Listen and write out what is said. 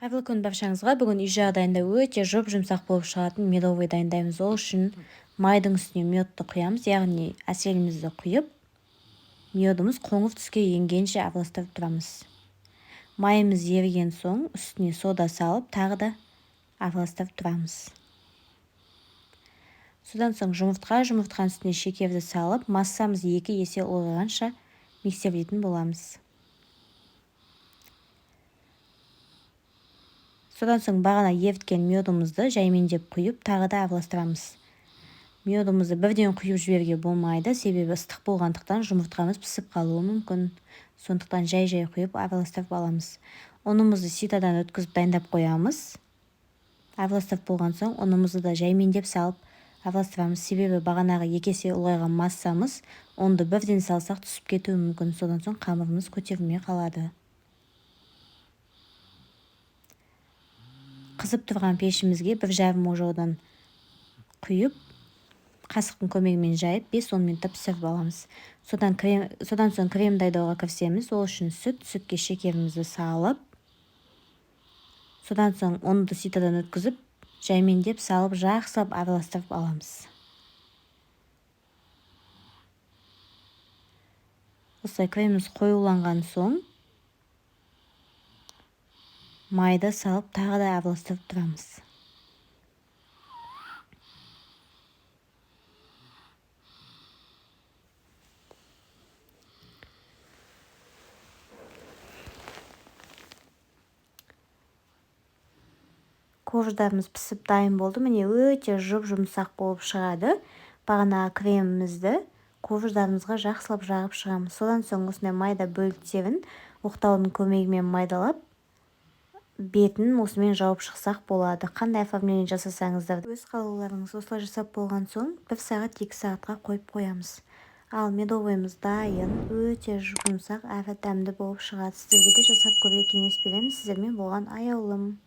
Қайырлы күн баршаңызға. Бүгін үй жағдайында өте жұп-жұмсақ болып шығатын медовый дайындаймыз. Ол үшін майдың үстіне медті құямыз, яғни әселімізді құйып, медіміз қоңыр түске енгенше араластырып тұрамыз. Майымыз еріген соң үстіне сода салып, тағы да араластырып тұрамыз. Содан соң жұмыртқа, жұмыртқаның үстіне шекерді салып, массамыз 2 есе ұлғайғанша миксерлейтін боламыз. Содан соң бағана еріткен медімізді жаймендеп құйып, тағы да араластырамыз. Медімізді бірден құйып жіберуге болмайды, себебі ыстық болғандықтан жұмыртқамыз пісіп қалуы мүмкін. Сондықтан жай-жай құйып араластырып аламыз. Ұнымызды ситадан өткізіп дайындап қоямыз. Араластырып болған соң ұнымызды да жаймендеп салып араластырамыз. Себебі бағанағы 2 есе ұлғайған массамыз ұнды бірден салсақ түсіп кетуі мүмкін. Содан соң қамырымыз көтерілмей қалады. Қызып тұрған пешімізге 1,5 ожаудан құйып, қасықтың көмегімен жайып 5-10 минутта пісіріп аламыз. Содан соң крем дайындауға кірісеміз. Ол үшін сүт, сүтке шекерімізді салып, содан соң ұнды ситадан өткізіп, жаймендеп салып, жақсылап араластырып аламыз. Осылай креміміз қоюланған соң майды салып тағы да араластырып тұрамыз. Корждарымыз пісіп дайын болды. Міне өте жұп-жұмсақ болып шығады. Бағана кремімізді корждарымызға жақсылап жағып шығамыз. Содан соң осындай майда бөліктерін оқтаудың көмегімен майдалап, бетін осымен жауып шықсақ болады. Қандай оформление жасасаңыздар өз қалауларыңыз. Осылай жасап болған соң 1 сағат 2 сағатқа қойып қоямыз. Ал медовыйымыз дайын, өте жұмсақ әрі дәмді болып шығады. Сіздерге де жасап көруге кеңес беремін. Сіздермен болған Аяулым.